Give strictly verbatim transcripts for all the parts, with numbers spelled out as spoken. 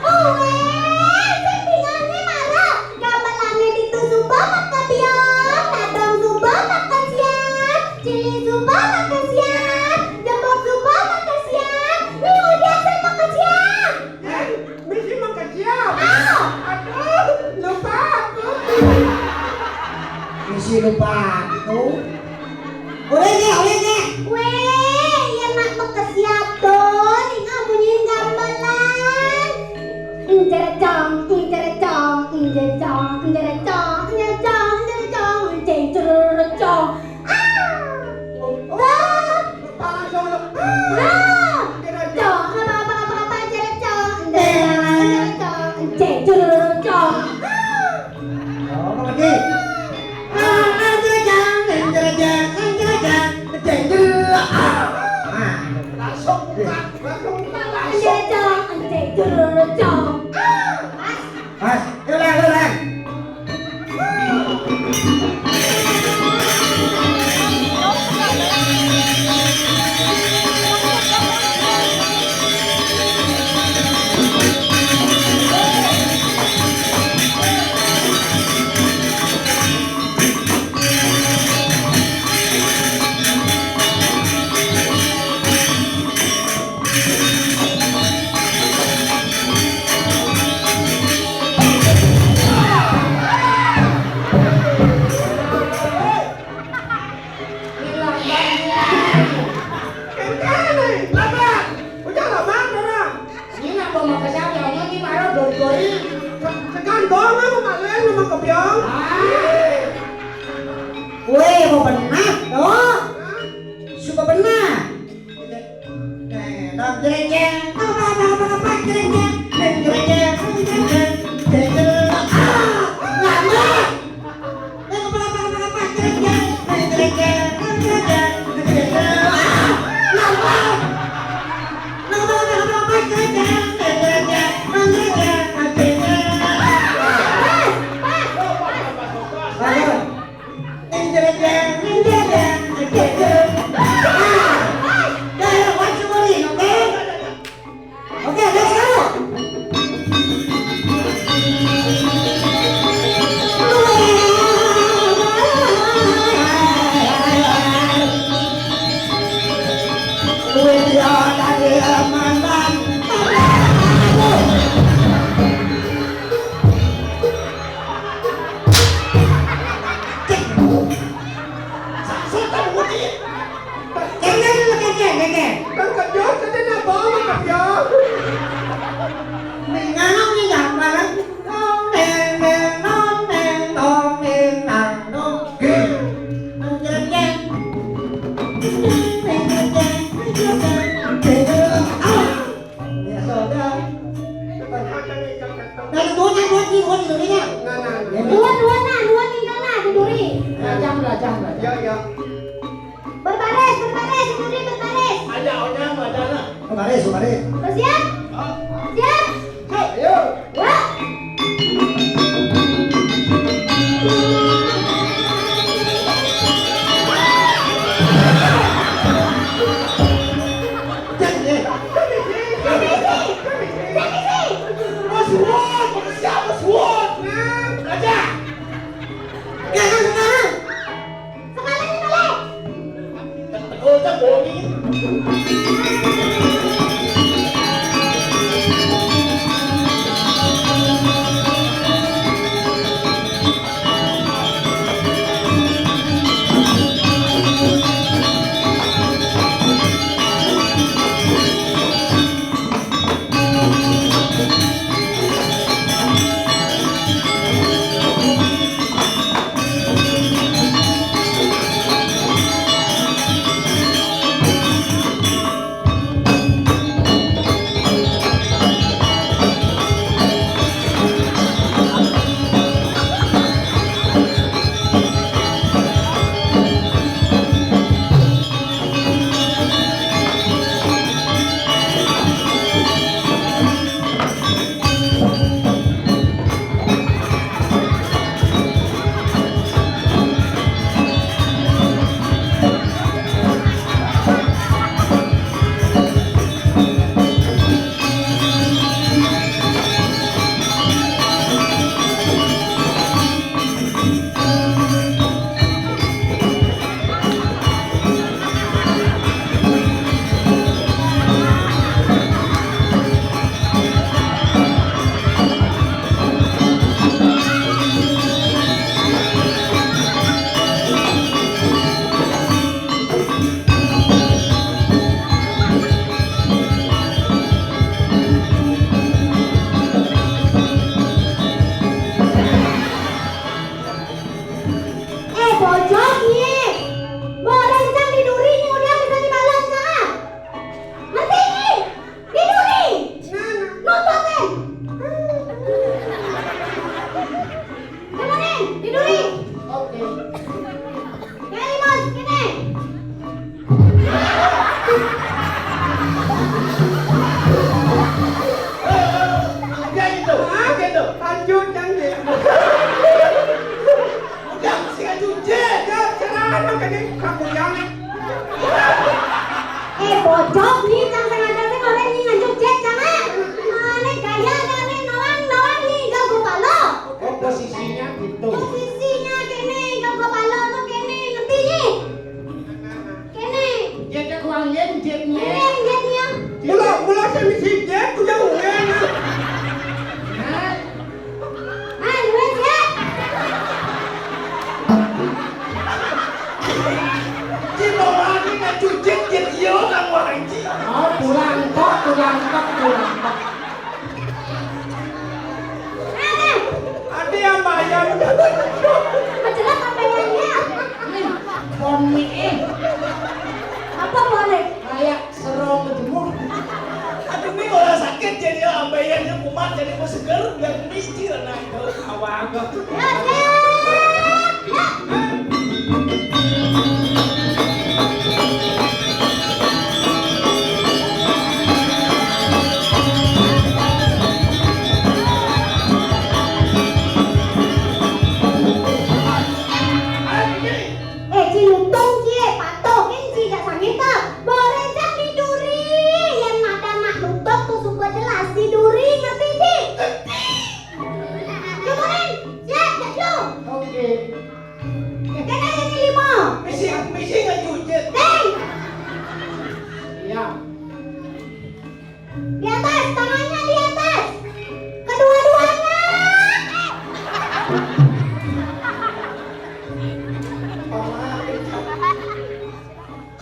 Uwéh, sing bingungé mara. Gamelangé ditu suba makebiyong, nadong suba makesiab, cili suba makesiab, jembok suba makesiab, mi udiak sing makesiab. Yén, misi makesiab. Ah. Aduh, lupa aku. Misi lupa aku. Uling ya, uling ya. Wéh, yén nak makesiab to, ning amunyin gamelan. Njerecong, njerecong, njerecong, njerecong, njerecong, njerecong, cing, cerecong. Ah! Wah! Panas dong. Ah! Cong, apa, apa, apa, apa, njerecong, njerecong, njerecong, cing, cerecong. Ah! Oh, apa lagi? Ah, ah, jerejang, jerejang, jerejang, jerejang, jerejang. Ah. Langsung buka, langsung buka, langsung. Jerejang, jerejang. Ah. Pas. Yuk, ulang, ulang. Ini nak bawa ke siapa? Ini baru dori-dori. Segan dong, aku maling sama kebyong. Ah. Weh, mau benar, tuh. Hah? Suka benar. Dong, jerejeng. Apa, apa, apa, apa, jerejeng. Jerejeng, jerejeng, jerejeng. Ah, lama. Oke, let's go. Eh, bojog, Nyi. Mbok rencang di duri, Nyi, udah bisa di malam, jangan. Ngerti, Nyi? Di duri. Nutut, eh. Coba, Nyi, di duri. Oke. Nyai, Mas, gini. Udah gitu, udah gitu. Lanjut, lanjut. Udah, masih nggak cuci. Ya, jangan, makanya kamu yang. Eh, bojog, Nyi, cang sengaja sih, orang Nyi nganjuk, Cek, jangan. Mana gaya, Nyi, nawang, nawang, Nyi, gak gua palo. Oh, posisinya gitu. Posisinya kene, gak gua palo tuh kene, ngerti, Nyi? Kene. Jatnya kuangin, jatnya. Kene, jatnya. Mula, mula saya mesti jat, ku jauh, ya, nah. Nah. Ah, luwes, ya. Ci, bawaannya nggak cucit, jat, iya, Kang Wahji. Oh, pulang kok, pulang kok, pulang kok. Ada yang bayar. Jelas apa yang dia? Nih, pon mie. Apa pon mie? Kayak serong jemur. Aduh, mie orang sakit jadi ambayannya kumat jadi mau seger biar mie cil nah itu awang. Ya, ya. Ya. Eh, Ci Lutung, Ci, eh, patuh, kin Ci gak sanggup, boleh jang di duri, yang ada nak nutup tuh super jelas di duri, ngerti, Ci? Ngerti. Nuturin, siap, jak lu. Oke. Kita jadi lima. Misi, misi ngejujet. Deng. Iya. Di atas, tangannya di atas. Kedua-duanya.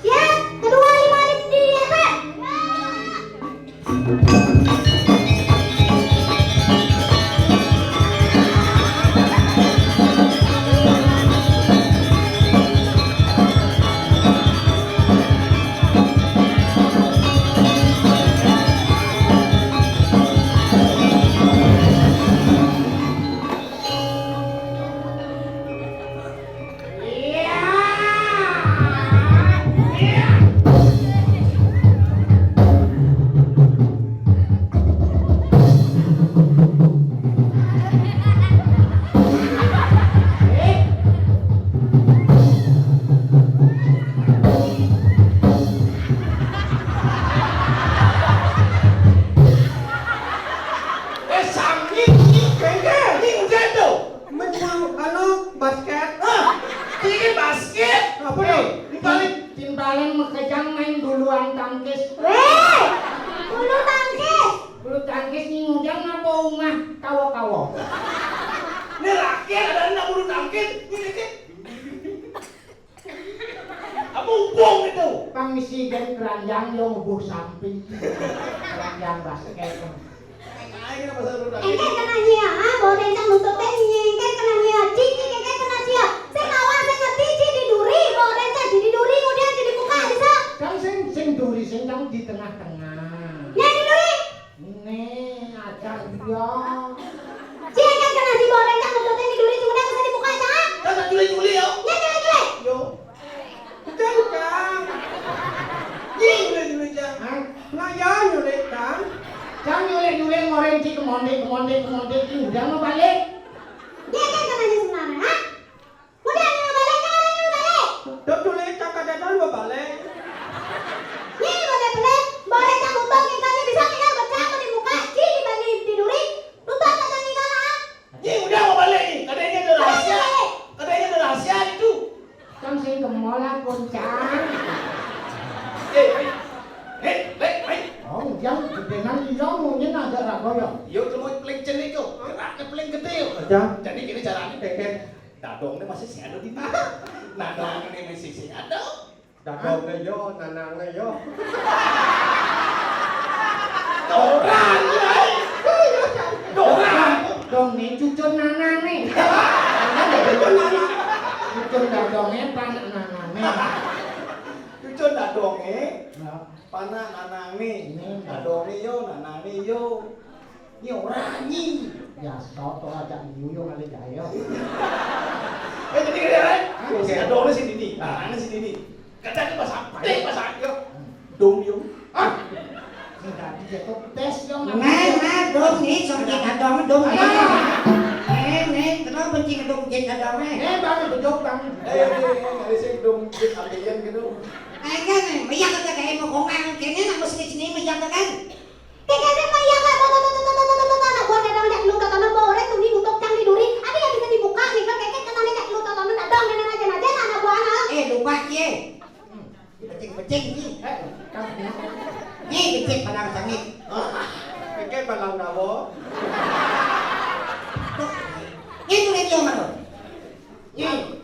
Siap, kedua lima di atas. Eh, sangit, nih, bengkel, nih, udah tuh. Main bulu, anu, basket. Hah? Ini basket? Apa tuh? Eh, di balik Timpalé makejang main buluan tangkis. Wéh, bulu tangkis. Bulu tangkis ni ngudang apa ungah kawa-kawa. Né laki ada anak bulu tangkis. Ini ké. Apa hubung itu? Pang isi dan keranjang yo ngubuh samping. Keranjang basket. Engké kena nyia, ha? Bawa rencang nuntut teh nyengké kena nyia. Cici engké kena nyia. Sing lawan sing ngerti ci di duri, bawa rencang ci di duri, kemudian ci di muka bisa. Kang sing sing duri sing kang di tengah-tengah. Nyai di duri. Né, aja iya. Ci engké kena ci bawa rencang nuntut teh di duri, kemudian bisa di muka, Cang. Kata culi-culi yo. Nyai culi-culi. Yo. Cang, Cang. Nyai culi-culi, Cang. Hah? Nah, ya nyuli, Cang. Cang nyuli-nyuli ngoréng ci kemondé, kemondé, kemondé, ci udah mau balik. Dia kan katanya sebenarnya, ha? Udah mau balik, kan udah mau balik. Tuh culi, Cang, katanya mau balik. Nyai boleh, boleh. Boleh, Cang, untung kita ini bisa tinggal bercakap di muka, ci dibagi di duri. Lupa kata nyai kalah, ha? Ni udah mau balik ni. Katanya ada rahasia. Katanya ada rahasia itu. Kan sing ke mall lah, Kuncang. Eh, baik. Eh, baik, baik. Oh, ujang gedénan iya, mungkin agak rago ya. Yo, cuma paling cilik kok. Geraknya paling gedé yo. Aja. Jadi gini caranya. Dadongnya masih sing ada di mana? Dadongnya masih sing ada. Dadongé yo, nanangé yo. Dorang, ya. Dorang. Dong né cucun nanangé. Cucun nanang. Cucun dadongé, panak nanangé. Cucun dadongé, ya, panak nanangé. Dadongé yo, nanangé yo. Ni ora ni. Ya, soto aja nyuyung kali ya, yo. Eh, jadi gini, Ren. Hah? Si Adone sing dini, nah, ane sing dini. Kadang ki pasang, eh, pasang, yo. Dong, yo. Ah. Sing dadi ya kok tes, yo. Nah, nah, dong ni, sok kita dong, dong ni. Ayo. Eh, nih, terus benci ngedong jin kadang, eh. Eh, bang, bejok, bang. Eh, eh, eh, ada sing dong jin ambian gitu. Eh, kan, eh, banyak aja kayak mau kongang, kayaknya nak mesti sini banyak kan. Kekesé mah iya, Kak. Tuh, tuh, tuh, anak buah dadang jak lu totonan, bawa orang tuh nutup cang di duri. Ada yang bisa dibuka nih, Kak. Kekes kenalnya jak lu totonan, dadang dengan aja aja anak buah anak. Eh, lupa, cie. Hmm. Becing-becing, cie. Eh, kamu kenapa? Nih, becing palang sangit. Becing palang dawo. Tuh. Nih, tuh, nih, Tio, mana? Nyi,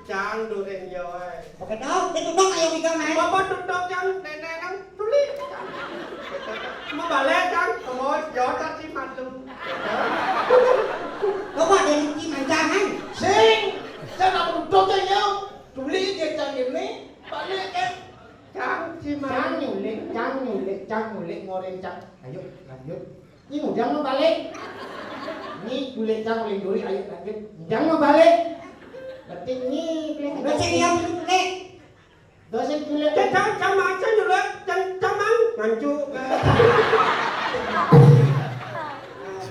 cang durin yo, eh. Oke, tau. Dia tutup ayo kita, eh. Bapak tutup, cang, nenek nang tulis. Mau balik, cang, mau yo tadi malu. Coba dari si mancangan. Sing, cang nak tutup, cang, yo. Tulis dia, cang, ini. Balik, kan. Cang, si malu. Cang nyulik, cang nyulik, cang nyulik, ngoren, cang. Ayo, lanjut. Ni mudang mau balik. Ni kulit cang paling duri, ayo lanjut. Mudang mau balik. Berarti ni kulit. Dosen yang dulu, kulit. Dosen kulit. Cang, cang, cang, cang, dulu. Cang, cang, mang. Mancu.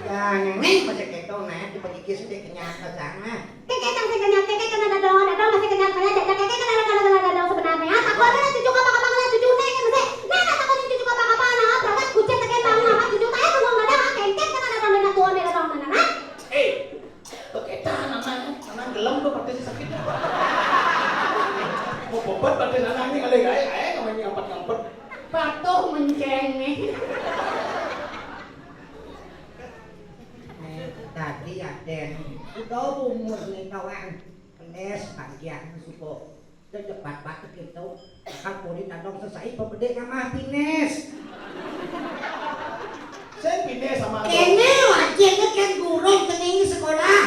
Jangan, nih, masih keto, nah, dipegigis, deh, kenyang, ke sana. Kéké cang sing kenyang, kéké kena dadong, dadong masih kenyang, kenyang, jajak, kéké kena, kena, kena dadong sebenarnya. Takut ada cucu kapan-kapan kena cucu, nek, nek, mesti. Nek, nek, takut cucu kapan-kapan, nah, berangkat kucing tekan bangun, apa cucu, tanya semua dadong, ah, kéké kena dadong, dadong, dadong, dadong, dadong, nah. Eh, pakai tangan, tangan gelem tuh, pasti sakit. Mau bebat pada tangan ini, kali, kayak, kayak, namanya ngampet-ngampet. Patuh menceng nih. Nek, tadi ada, udah umur nih, kawan. Penes, bagian suko. Cepat banget gitu. Bakal puri tandong sesai pembedek sama Pines. Sing Pines sama aku. Kene wajib kan gurun kening sekolah.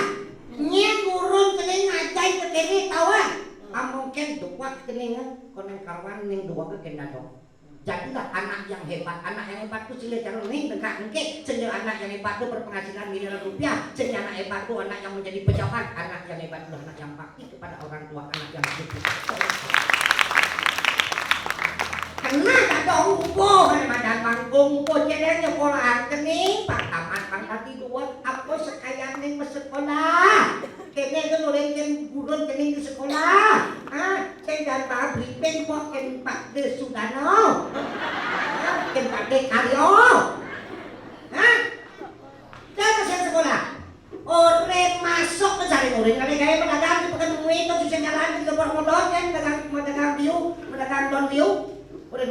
Nyén gurun kening ngajai ke kene tawang. Among ken dua kening koneng kawan ning dua ke kene dong. Jadilah anak yang hebat. Anak yang hebat itu sila calon ning dengkak engke. Sila anak yang hebat itu berpenghasilan miliaran rupiah. Sila anak hebat itu anak yang menjadi pejabat. Anak yang hebat itu anak yang bakti kepada orang tua, anak yang sukses. Kena kata upo, kena madan mangkung, upo cedeng nyekolah kening, pang tamat, pang tadi dua, apa sekalian ning sekolah. Kene ke nurin ken gurun kening di sekolah. Ha? Ken dan pabrik pen kok ken Pak De Sudano. Ha? Ken Pak De Karyo. Ha? Dah ke sekolah. Ore masuk ke sari nurin kali gaya pedagang di pekan itu sisa jalan di tempat motor kan, pedagang, pedagang biu, pedagang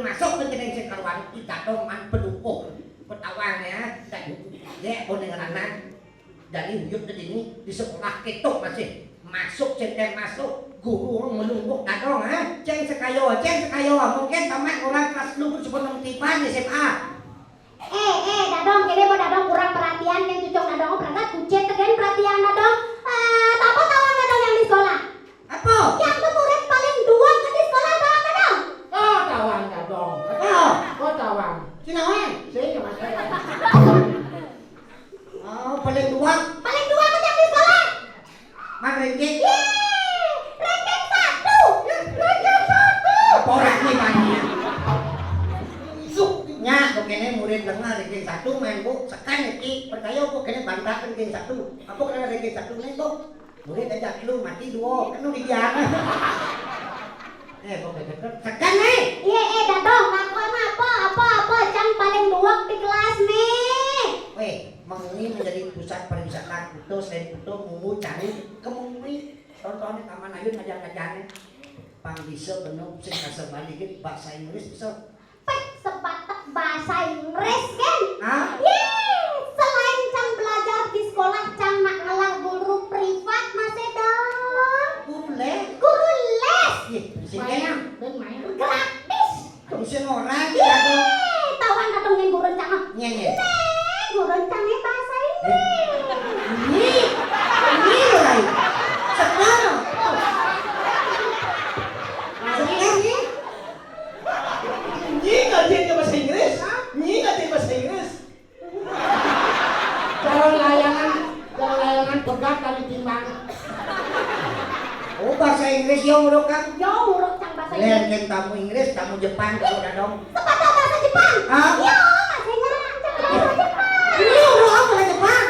Masuk ke jeneng sing karuan, ih, Dadong man pedukuh. Kok tawang ya, Dadong. Ya, boning lanang. Dari uyut ke dini, di sekolah ketok masih. Masuk, ceng masuk. Guru menunggu Dadong, ha? Ceng sekayo, ceng sekayo. Mungkin tamat orang kelas lu sebelum tiba di S M A. Eh, eh, Dadong, kene mau Dadong kurang perhatian, yang cucung Dadong, berangkat kucet tegen perhatian Dadong. Eh, apa tawang Dadong yang di sekolah? Apa? Yang tu murid paling duak di sekolah, tawang Dadong. Oh, tawang Dadong. Apa? Oh, tawang. Sinawan. Sini, Mas. Oh, paling duak. Paling duak yang di sekolah. Mang Ringkit. Yeay, ranking satu. Ranking satu. Apa orang ni banyak? Nya, kok kene murid lengah ranking satu, main bu, sekan iki. Percaya kok kene bantah ranking satu. Apa kena ranking satu ni, kok? Murid aja lu mati dua, kan lu dibiarkan. Eh, kok kene sekan ni? Iya, eh, Dadong, ngaku apa, apa, apa, cang paling duak di kelas ni. Weh, Mengwi menjadi pusat pariwisata Kuta, selain Kuta, Mungu, Canggu, ke Mengwi. Contohnya Taman Ayun ngajar-ngajarnya. Pang bisa bener sing kasar balik gitu, bahasa Inggris bisa. Peh, sebatek bahasa Inggris kan? Hah? Yeay, selain cang belajar di sekolah, cang nak ngelah guru privat masih dong. Guru les? Guru les. Ih, sing Mayang, dan mayang. Gratis. Bisa ngorang, Yeay, tawang katong yang gurun cang, ah. Nye, nye. Nih, gurun cang nih bahasa Inggris. Ini, ini lho, Rai. Sekarang. Sekarang nih. Ini ngajarin bahasa Inggris? Ini ngajarin bahasa Inggris? Calon layangan, calon layangan pegat kali timbang. Oh, bahasa Inggris yo nguruk kan? Yo nguruk cang bahasa Inggris. Lain kan tamu Inggris, tamu Jepang, tamu Dadong. Sepatah bahasa Jepang. Hah? Yo, masih ngarang cang bahasa Jepang. Ini nguruk apa bahasa Jepang?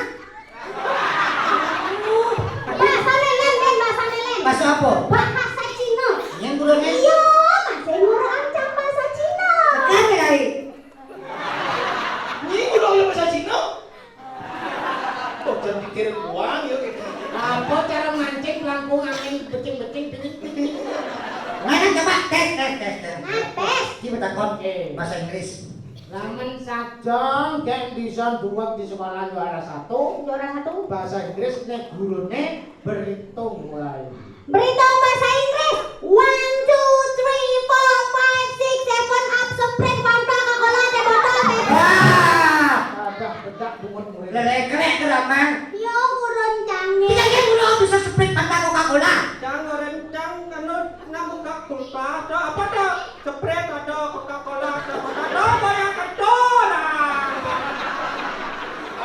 Bahasa lelen, men, bahasa lelen. Bahasa apa? Bahasa Cina. Yang guru men? Yo, masih nguruk cang bahasa Cina. Sekarang ya, Rai. Ini udah udah bahasa Cina? Kok jangan dikirim uang ya gitu. Apa cara mancing pelangkung angin becing-becing pingin-pingin? Mana coba tes tes tes tes. Ah, tes. Kita takon Oke. Bahasa Inggris. Lamun sajong gen bisa duwek di sekolah juara satu. Juara satu. Bahasa Inggris nek gurune berhitung mulai. Berita bahasa Inggris. One, two, three, four, five, six, seven, up, Sprite, Fanta, Coca-Cola, teh botol, teh. Wah. Ada bedak bungut murid. Lelekrek ke ramang. Yo, kurun canggih. Tidak dia guru bisa Sprite, Fanta, Coca-Cola. Jangan rencang anu nak buka kulkas. Ada apa dah? Sprite ada, Coca-Cola ada. Ada apa yang ada lah?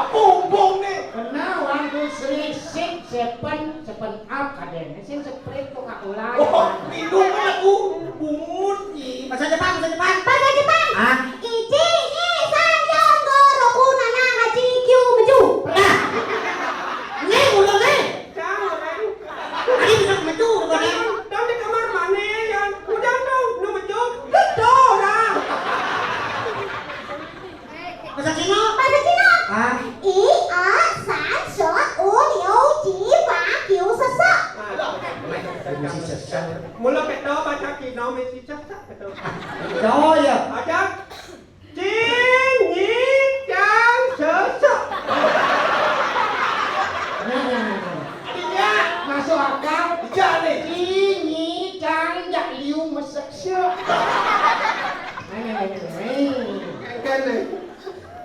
Apa hubung ni? Kena one, two, three, six, seven, seven up kadene. Sing Sprite Coca-Cola. Oh, minum aku bungut ni. Bahasa Jepang, bahasa Jepang. Bahasa Jepang. Hah? Ichi, ni, san, yon, go, roku, nana, hachi, kyu, meju. Nah. Ni, ulo ni. Jangan. Tadi bisa metu, bukan? Jangan, jangan di kamar mandi, yang udah dong, nu metu, betul orang. Bahasa Cina? Bahasa Cina. Ah. I, a, san, shot, u, liu, ji, fa, kiu, sese. Mesti sese. Mula kita baca Cina, mesti sese, betul. Oh, ya. Ada. Cing, nying, cang, sesek. Nah, nah, nah, nah. Iya, masuk akal. Iya, nih. Cing, nying, cang, jak, liu, mesek, sek. Nah, nah, nah, nah, nah. Kan, nih.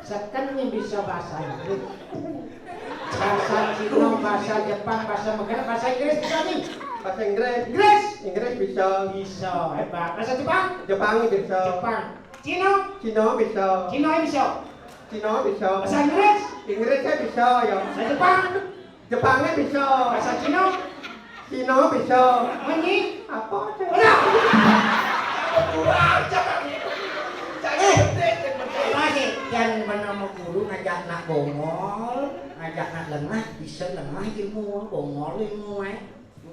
Seken nih bisa bahasa Inggris. Bahasa Cina, bahasa Jepang, bahasa Megara, bahasa Inggris bisa nih. Bahasa Inggris. Inggris. Inggris bisa. Bisa, hebat. Bahasa Jepang? Jepang bisa. Jepang. Cina? Cina bisa. Cina bisa. Cina bisa. Bahasa Inggris? Inggrisnya bisa, ya. Bahasa Jepang? Jepangnya bisa. Bahasa Cina? Cina bisa. Menyi? Apa aja? Udah. Kurang aja. Eh, masih yang bernama guru ngajak nak bongol, ngajak nak lengah, bisa lengah ilmu, bongol ilmu, eh.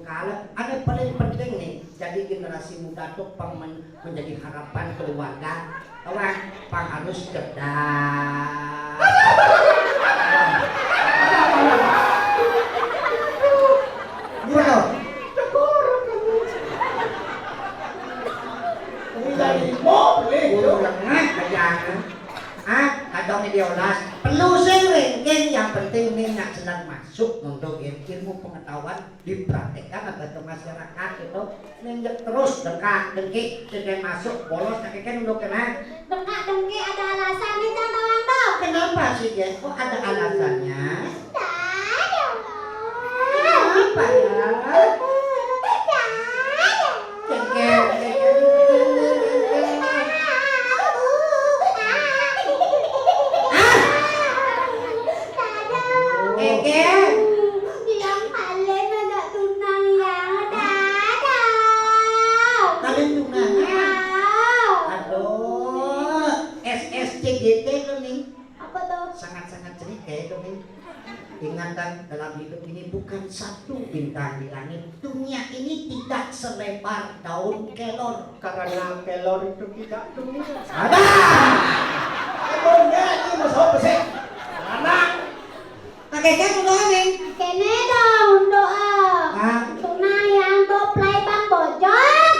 Kalau ada paling penting nih, jadi generasi muda tuh pang men-, menjadi harapan keluarga. Kawan, pang harus cerdas. Gitu. Ini jadi mau beli. Tawan dipraktekkan aja ke masyarakat itu. Ninjek terus dengkak dengki, sing masuk bolos, kakek kan udah kena. Dengkak dengki ada alasannya, jangan tawang dong. Kenapa sih, Jen? Kok ada alasannya? Kenapa ya? Cengkel, cengkel. Ah! Cengkel. Yang paling ada tunang yang ada. Kalian tunangan? Aduh, S S C G T lo nih. Apa tuh? Sangat-sangat cerita itu nih. Ingatan dalam hidup ini bukan satu bintang di langit. Dunia ini tidak selebar daun kelor. Karena kelor itu tidak dunia. Ada. Emangnya ini mau sapa sih? Lanang. Kakek kan udah nih. Kene dong, doa. Hah? Tunang yang do play bang bojong.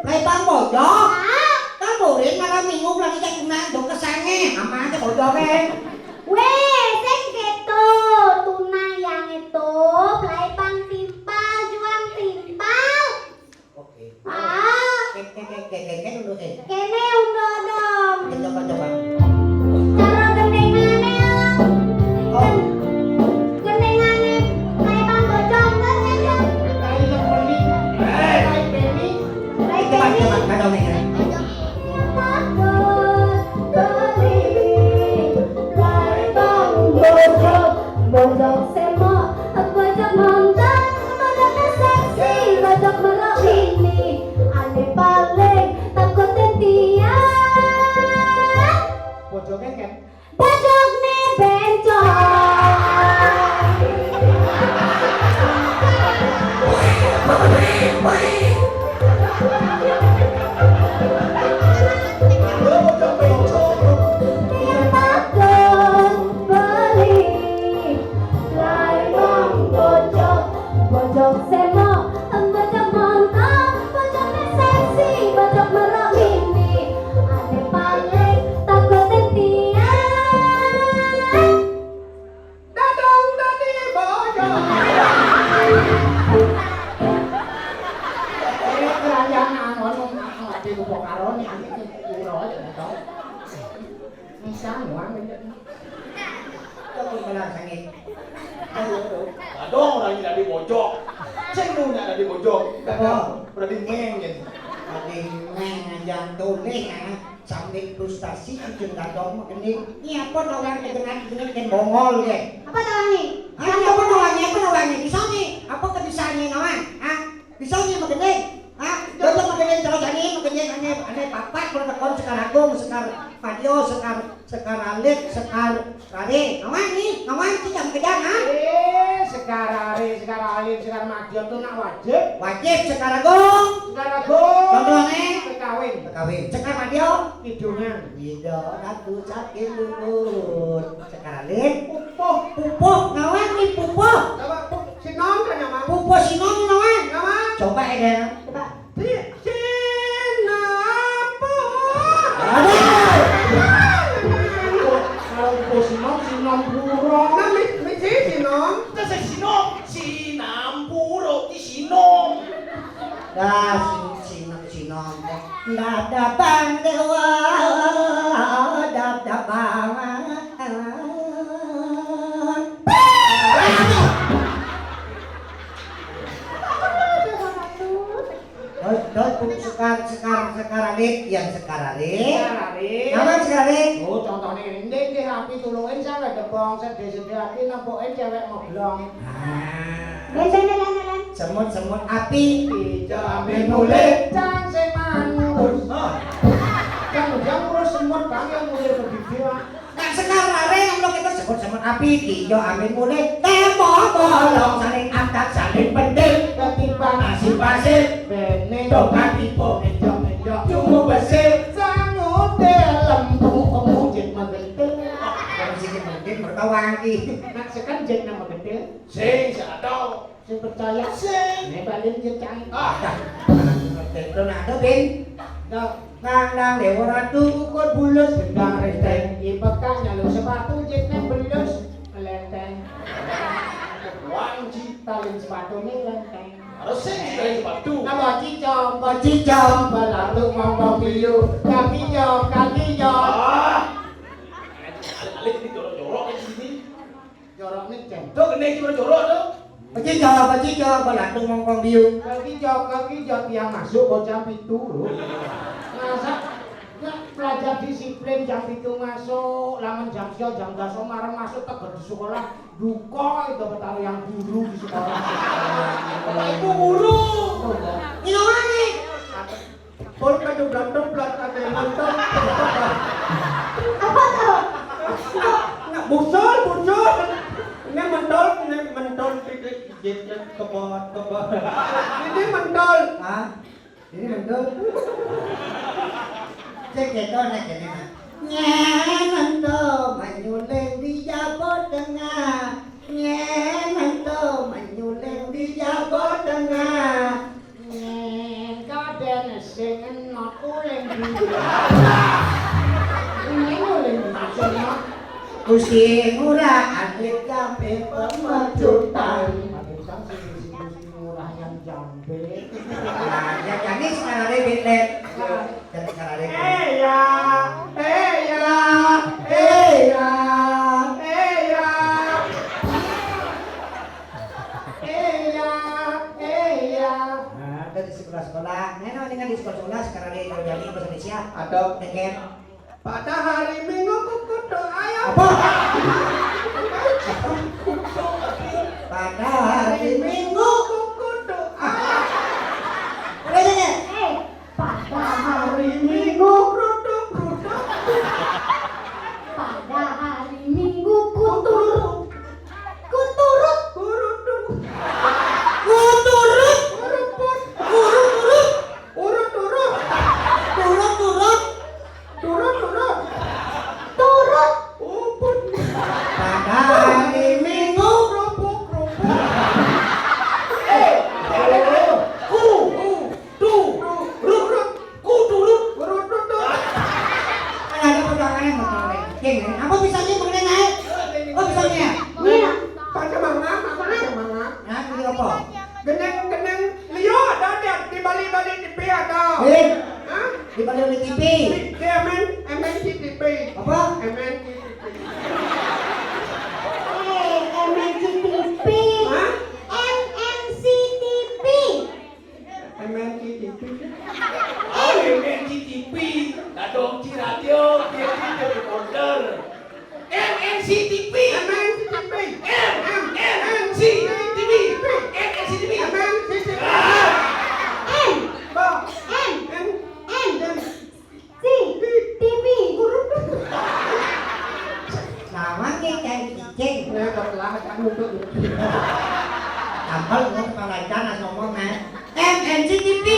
Play bang bojong? Hah? Kan burin malam minggu lagi cek tunang do kesenge. Sama aja bojongnya. Weh, sing gitu. Tunang yang itu play bang timpal, juang timpal. Oke. Ah. Kek, kek, kek, kek, kek, dulu, eh. Kene undo dong. Oke, coba, coba. Cara gendengane. Oh. Gendengane kayak Bang Bocor, kan, kan, kan? Kayak yang beli. Eh, kayak beli. Kayak beli. Coba, coba, kadang nih, ya. Takut beli. Kayak Bang Bocor. Bocor semok, bocor montor, bocor seksi, bocor merok ini. Ane paling takut tentian. Bojone kan? Bojone bencong. Dia takut beli. Lain bang bojok, bojok semok, bojok montok, bojok seksi, bojok merok mini. Ane paling takut tentian. Dadong dadi bojok. Ini kerajaan anu, anu, anu, di Bukaroni, ini, ini, ini, ini, ini, ini, ini, ini, ini, ini, Kok pun pernah sangit? Aduh, aduh. Kadang orang ini dari bojok. Ceng nu nya dari bojok. Kadang berarti meng gitu. Berarti meng aja tulis ya. Sambil frustasi kucing gadong mah gini. Ini apa orang kedengar gini dan bongol ya? Apa tahu nih? Ah, ini apa tahu nih? Apa tahu nih? Bisa nih. Apa kebisaannya nawan? Hah? Bisa nih magending? Hah? Coba magending terus ane, magending ane, ane papat, kalau tekon Sekar Agung, Sekar Madio, Sekar, Sekar Alit, Sekar Rare. Ngawan nih, ngawan sih jam kejang, ha? Eh, Sekar Rare, Sekar Alit, Sekar Madio tuh nak wajib. Wajib Sekar Agung. Sekar Agung. Contohnya? Kekawin. Kekawin. Sekar Madio. Kidungan. Ida ratu saking luhur. Sekar Alit. Pupuh. Pupuh, ngawan nih pupuh. Coba, pu-, Sinom kan, Mang? Pupuh Sinom, ngawan. Ngawan. Coba ya, Del. Coba. Di Singapura. Aduh. Kalau Pupuh Sinom, Singapura. Nah, mi-, mi-, si Sinom. Kita si Sinom, Singapura, di Sinom. Dah, Sin-, Sin-, Sinom. Dah, dah, Bang Dewa, dah, dah, Bang. Terus, terus, Sekar, Sekar, Sekar Alit, yang Sekar Alit. Sekar Alit. Ngawan Sekar Alit? Oh, contohnya ini, ini api tulungin saya nggak depong, sedih-sedih hati nempukin cewek moblong. Ah. Semut, semut api. Ijo ambil mulih, cang sing manurus. Oh. Cang udah ngurus semut, Bang, yang mulih ke bibir. Nak Sekar Rare, yang lo kita sebut semut api, ijo ambil mulih. Tembok bolong, saling angkat, saling pentil. Ketiban nasi pasir, bene dokan ipo, menjok-menjok, cuma besir. Sangu dalam buku mujid magentil. Kalau sini mungkin bertawang, ih. Nak sekan jek nama gentil. Sing, siapa tahu? Sing percaya. Sing. Ini balik jek cang. Ah. Dah. Anak ngerti itu nak ada, Bin. Dah. Nang, nang, Dewa Ratu. Ukur bulus, gendang renteng. Ipekak nyaluk sepatu, jek nang belus. Melenteng. Wah, uji talin sepatu ning lenteng. Harus sing ditalin sepatu. Nambah cicom, mbok cicom, balatuk mongkong biu. Kaki yo, kaki yo. Ah. Alih-alih ini jorok-jorok di sini. Jorok nih, Cen. Tuh, gede cuma jorok tuh. Kaki yo, kaki yo, balatuk mongkong biu. Kaki yo, kaki yo, tiang masuk, bocah pitu lho. Masa, ya, pelajar disiplin jam pitu masuk, lamun jam sia, jam dasa marang masuk, tegel di sekolah. Duka itu betara yang guru di sekolah. Bapak Ibu guru. Ngilangane. Pol kadobrak-dobrak, ada yang nonton. Apa tuh? Nggak, busul, busul. Ini mentol, ini mentol, titik, titik, kebot, kebot. Ini mentol. Hah? Ini ento. Cek keto nek kene, Mas. Nyen ento manyuling di Jawa Tengah. Nyen ento manyuling di Jawa Tengah. Nyen kaden sing enot uling di. Nyen uling di sing enot. Gusti Ngurah Alit Jambe Pemecutan. Alit Jambe, Gusti Ngurah yang Jambe. Nah, ya jane sekarang ini, Lek. Nah. Dan sekarang ini. Eh ya, eh ya, eh ya, eh ya. Eh ya, eh ya. Nah, dari sekolah-sekolah. Nah, nah, dengan di sekolah-sekolah sekarang ini kalau jadi bahasa Indonesia. Ada. Dengan Pada hari Minggu kukutuk ayam. Apa? Pada hari Minggu kukutuk ayam. Udah, udah, udah. Eh, pada hari Minggu. Brutuk, brutuk. Pada hari Minggu kuturut. Kuturut. Kuturut. Kuturut. Kuturut. Urut-urut. Turut-turut. Turut-turut. Turut. Uput. Pada hari Minggu. Kerupuk-kerupuk. Eh, ku. Ku. Tu. Rut. Ku turut. Urut-urut. Kan ada pegangannya, Bang. Geng, apa bisa sih mengenai naik? Oh, bisa ya? Iya. Baca manga, baca manga. Nah, ini apa? Geneng-geneng liya ada di balik-balik T V ada. Eh, hah? Di balik-balik T V. Di M N, M N C T V. Apa? M N C T V. Eh, M N C T V. Hah? M N C T V. M N C T V. Oh, M N C T V. Dadong Ci Radio, dia di order. M N C T V. M N C T V. M, M, M N C T V. M N C T V. M N C T V. Ah. M. Ba. M. M. M. M. C. T V. Lawan ke cai cicing. Ya, udah telah, kan, untuk. Tambal, lu kepala ikan, as ngomong, nah. M N C T V.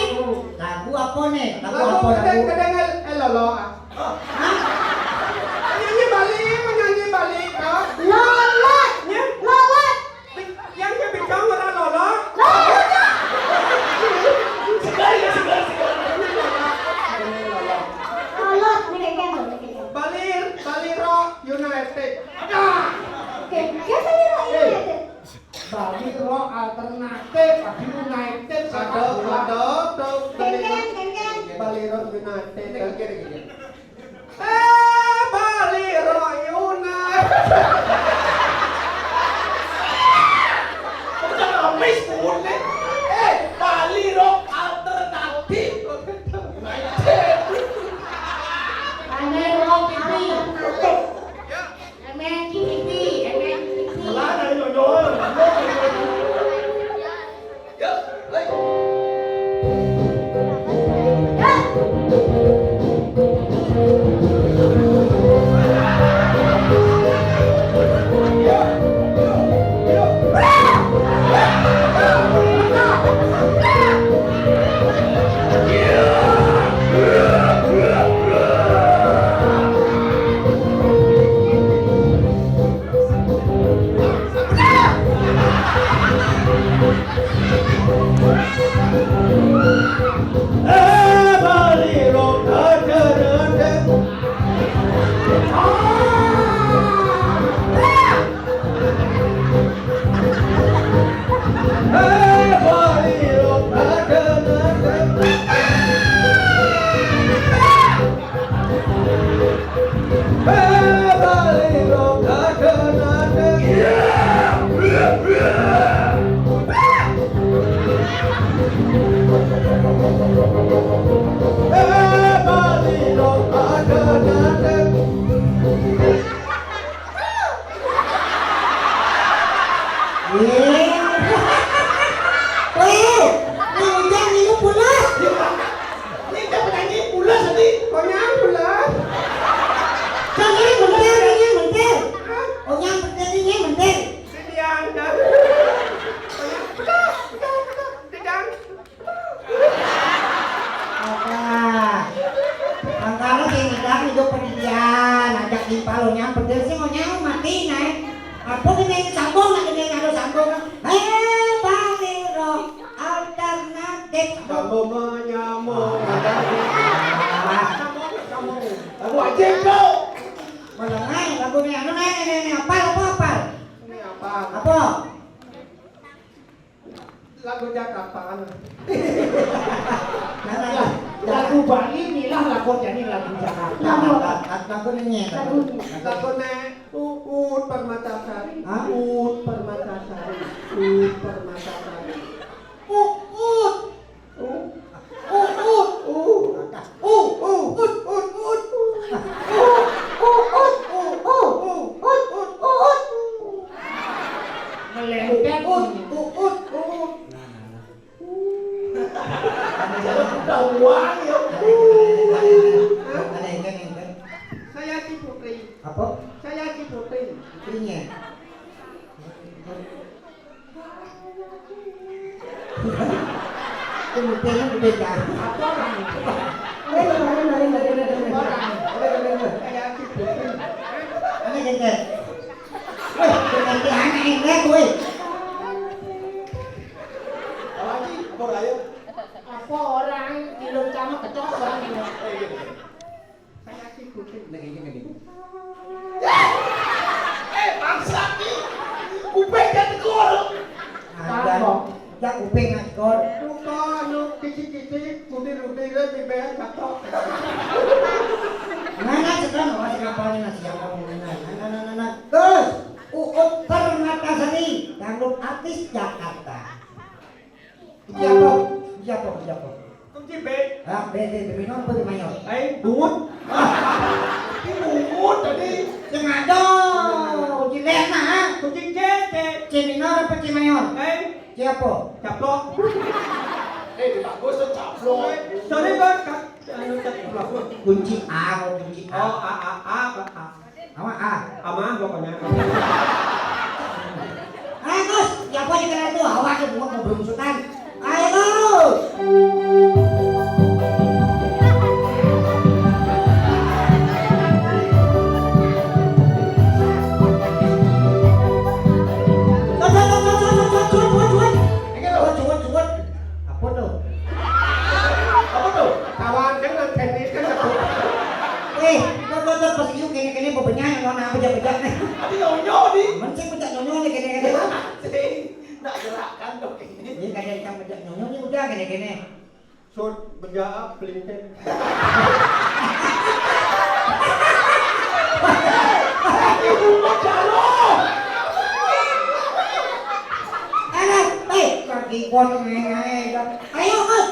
Lagu apa nih? Lagu apa, lagu? Lagu kedeng, kedeng, eh, lolo, ah. Hah? Penyanyi Bali, penyanyi Bali, ah. Lolot. Ya? Lolot. Yang kepikiran ora lolo. Lolot. Segar ya, segar, segar. Lolot, nih, kayak gitu, nih, kayak gitu. Bali, Bali Rock United. Ada. Oke, ya, Bali Rock United. Bali Rock Alternatif, Bali United, sepak bola. Ada, ada, ada. Kengkeng, kengkeng. Bali Rock United. Kengkeng, kengkeng. Eh, Bali Royuna. Bukan Amis, Bun, nih. Eh, Bali Rock Alternatif. Bali Rock Alternatif. Ya. M N C T V, M N C T V. Lah, dari Nyonya. Palo nyamper dhewe sing nyang mati nae. Apa kene sambung, nek kene karo sambung? Eh, bali ro alternatif. Sambung menyambung. Ah. Sambung, sambung. Lagu wajib, Bro. Menengah lagu ne anu ne ne ne apal apa apal? Ini apa? Apa? Lagu Jakarta. Nah, nah, nah. Lagu Bali milah lagu jani lagu Jakarta. Lagu apa? Lagu ini. Lagu. Lagu ne Uut Permatasari. Hah? Uut Permatasari. Uut Permatasari. Uut. Uut. Uut. Uut. Uut. Uut. Uut. Uut. Uut. Uut. Uut. Uut. Uut. Uut. Melempet. Uut. Uut. Uut. Nah, nah, nah. Udah uang ya. Ada yang kan, yang kan. Saya si Putri. Apa? Saya si Putri. Putrinya. Itu mungkin itu beda. Apa orang? Ayo, ayo, ayo, ayo, ayo, ayo. Orang. Ayo, ayo, ayo. Ini gede. Weh, ganti anak ini, weh. Apa lagi? Apa raya? Apa orang tidur sama kecok orang ini? Eh, iya, betul. Saya sih kuping. Nah, ini, ini. Eh, bangsat nih. Kuping kan tekor. Ada. Apa? Ya kuping tekor. Lupa, lu kisi-kisi, kudi-kudi, lu di bawah jatuh. Mana sekarang? Masih kapalnya masih yang kamu ini. Nah, nah, nah, nah, nah. Terus, Uut Permatasari, dangdut artis Jakarta. Kunci apa? Kunci apa? Kunci apa? Kunci B. Ah, B, B, B minor apa B mayor? Eh, bungut. Ah, ini bungut tadi. Sing ada. Kunci Lena, ha? Kunci C, C. C minor apa C mayor? Eh. C apa? Caplok. Eh, bagus tuh caplok. Sorry, Bang. Ka-, anu, caplok. Kunci A, oh, kunci A. Oh, A, A, A, A. Ama A. Ama pokoknya. Ayo, Gus, siapa juga itu? Awak ke bunga mau berunsutan. Ayo, Gus. Gus, Gus, Gus. Ini loh, cuwet, cuwet. Apa tuh? Apa tuh? Kawan kan nang tenis kan aku. Eh, lo lo lo pas yuk kene kene mau penyanyi lo nang bejak bejak nih. Tapi nyonyo di. Mencik bejak nyonyo nih kene kene. Sing, nak gerakan dong ini. Ini kalian yang bejak nyonyo nih udah kene kene. Sud bejak pelintir. Ayo, eh, kaki kuat mengenai. Ayo, Gus.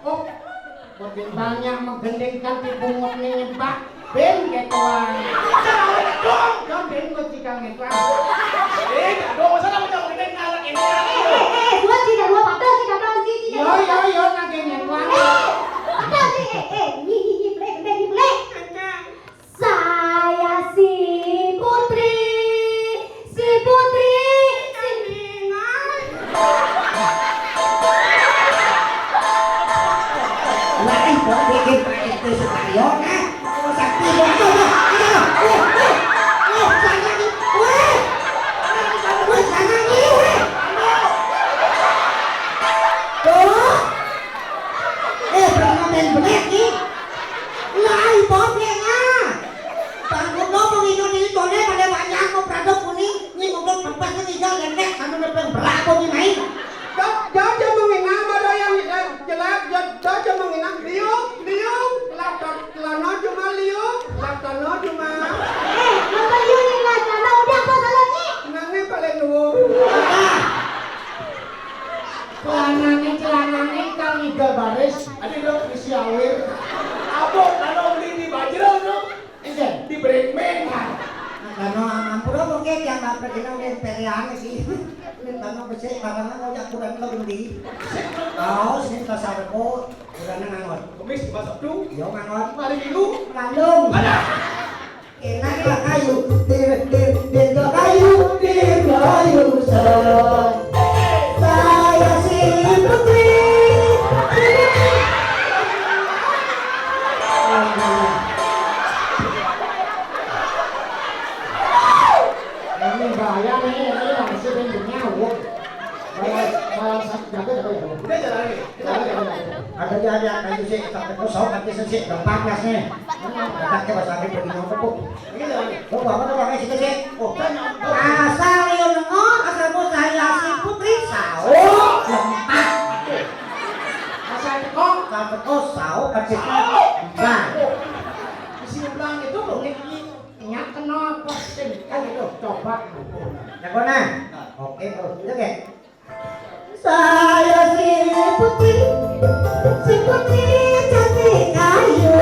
Oh, makin banyak menggendingkan di bungut nih, Pak. Ben ketuan. Dong, dong, ben kok jika ngetuan. Eh, dong, masa kamu jauh gede ngarak ini? Eh, eh, eh, dua jika dua patah, jika tahun si, jika. Yo, yo, yo, nage ngetuan. Eh, patah sih, eh, eh, nyi, nyi, nyi, blek, blek, nyi, blek. Saya si Putri, si Putri, si Mingan. Lah, eh, kok bikin Pak R T Sukaryo, nah? Kok sakti, kok, kok, kok, kok, kok, kok, kok, kok, kok, Yang ngetek sama nepeng berapa nih, Mai? Dah, dah, dia menginang, ada yang jelek, dah, dah, dia menginang, liuk, liuk, lah, dah, celana cuma liuk, lah, celana cuma. Eh, nonton liuk nih, lah, celana udah apa salahnya? Nangnya paling luar. Celanane, celanane kang iga baris. Ade dong, isi awir. Apa kalau beli di Bajreng, no? Enten. Di Bremen, kan? Nah, kalau ampura mungkin yang nggak pergi nang di pilihan sih. Ini tanah besar, barangnya mau jakuran lo beli. Oh, sini pasar Rebo, udah nang ngangon. Kemis, Sabtu. Yo, ngangon. Hari Minggu. Landung. Ada. Enak lah kayu, di, di, di, kayu, di, kayu, so. Saya si Putri. Ini bahaya nih, ini langsung yang nyawa. Malah, malah sa-, jaga, jaga, jaga. Udah jalan nih. Jaga, jaga, jaga. Ada dia, dia kayu sih, tak terus, sok, nanti sih, gampang, Mas, nih. Ada ke bahasa Inggris, begini, apa, Bu? Ini jalan nih. Lo apa tuh pakai sih, sih? Oh, kan, oh. Asal yo nengok, asal mau saya si Putri, sao, lempak. Asal teko. Asal teko, sao, kan sih. Sao. Lempak. Isi ulang itu, Bu. Ini Nya kenapa sing kan itu coba. Ya, konan. Oke, terus. Iya, oke. Saya si Putri, si Putri cantik ayu.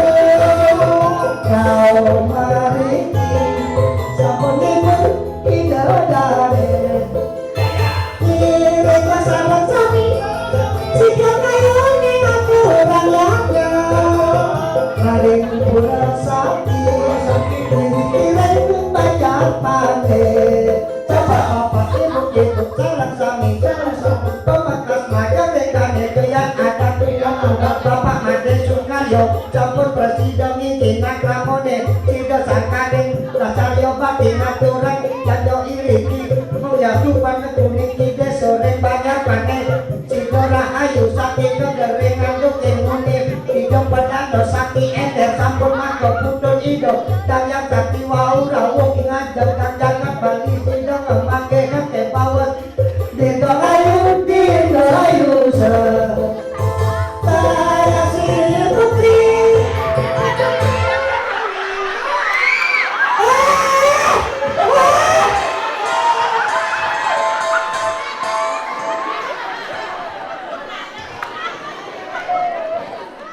Kau meriki, sampun ibu bidadari. Iring pasaran sami, sida kayune aturan laya. Maring pura sakti, iring banjar pande. Coba bapak ibu, ibu sareng sami, sareng sami. Pemekas magang dekane doyan adat, doyan adat. Bapak Made Sukaryo, sampun presida ngincin kramone. Sida sangkaning dasarya bakti aturan, janda iriki. Mulya dupan kuning ide sore banyak panen. Sida rahayu sakti negeri ngandung ilmune. Ida padana sakti ender sampun mangko putun ida. Dayang sakti wau rawuh ngajeng kang jagat Bali sida ngemangke kete bawes. Dita rayu, dita rayu se. Saya si Putri.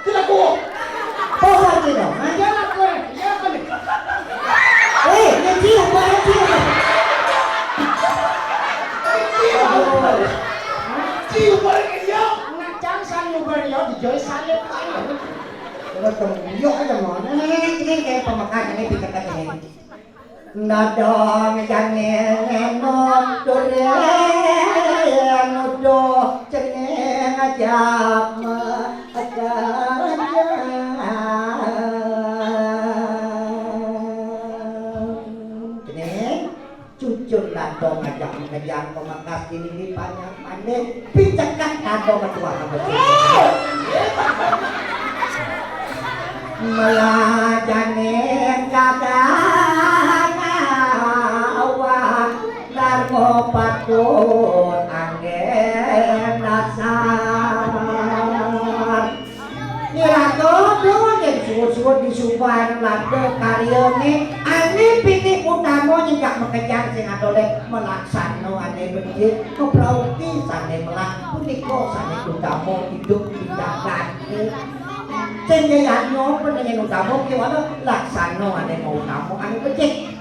Tidak kuat. Poha tidak. Hah? Iya lah, gue. Iya, apa nih? Weh, ini cium, gue cium. Cium, gue cium. Hah? Cium, gue cium. Anak cang, san, gue, yo, di Joy, saya. Coba tunggu. Yo, aja mau. Nah, nah, nah, ini kayak pamekasan, ini pinter kata ini. Nadong jane nutur nuduh jeneng ajak mekejang. Jeneng cucur nadong ajak mekejang pemekas kini di panjang. Mane picekan kado ketua kebetulan. Melajane kakang awak darmo patut anggen dasar. Nirata dong yen suwun-suwun disubahan landa karyane ane pinih utama nyinggah makejang sing adole malaksana ane becik, keprauti sane melak punika sane utama idup di jagat. Sing jayanya penengen utama kiwala laksana ane mau utama ane becik.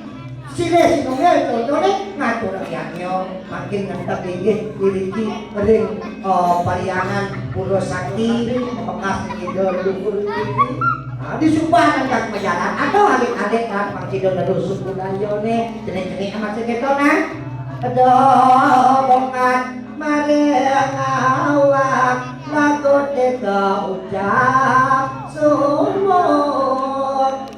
Silih sinunggil contone ngatur yadnya mangkin ngentep inggih iriki ring, eh, Pariangan Pura Sakti bekas Ida Luhur niki. Nah, disumbah nang kang majalan atau alit-alit lan pang sida neru suku dayane cenik-cenik masih keto nah. Eda bongan maring awak lagu teka ucap sumur.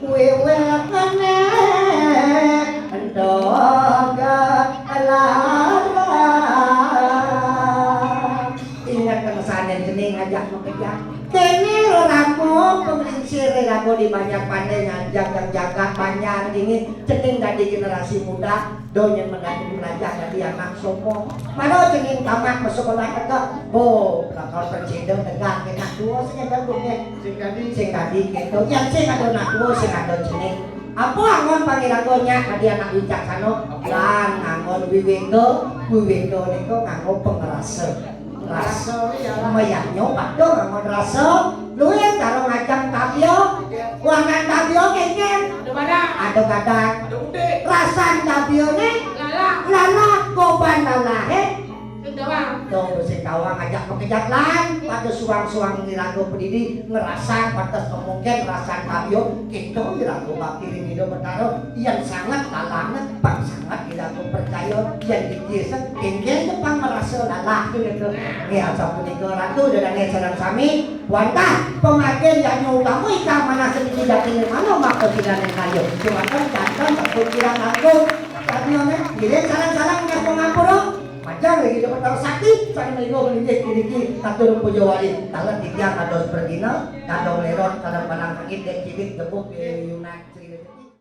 Wiwit meneh entoga lara. Ingat kengsane jeneng ajak mekejang. Kene reramo penglingsir reramo di Banyak pandai nganjang yang jagat banyak ini cening dadi generasi muda, do nyén menjadi belajar dadi anak somo. Mano cening tamat masekolah tegak, bo, lakar percéda tegak anak tua sing ada gunanya. Sing dadi. Sing dadi gitu. Yang sing ada anak tua, sing ada cening. Apa anggon pangiraga nyak dadi anak wicaksana? Lan nganggon wiwéka, wiwéka nika nganggo pangrasa. Rasa. Rasa, ya. Mayaknya pada nganggon rasa. Luwih karo ngajang tabia. Wangan tabia kéngkén. Ada badak. Ada gadang. Ada udik. Rasan tabiané. Lalah. Lalah, goban lalahé. Sing tawang. Tuh, sing tawang ajak makejang lan pada suang-suang iraga padidi ngrasang pantes mungkin rasan tabia kita iraga bakti ring Ida Betara yang sangat lalahné, pang sangat iraga percaya yang dikisan kéngkén pang merasa lalah gitu. Nggih, asapunika Ratu dané sareng sami wantah pamakin yadnya utama ingkang manah sedikit daging mana maka sidané kaya. Cuman jantan tepuk kirang langkung. Tapi ngiring sareng-sareng nggih pangapura. Majeng nggih Ida Betara Sakti, sané mrika melinggih iriki katur puja wali. Talet titiang kados berdina, kadang lerot, kadang panang sengit, dek cilik, jebuk, di Yunak.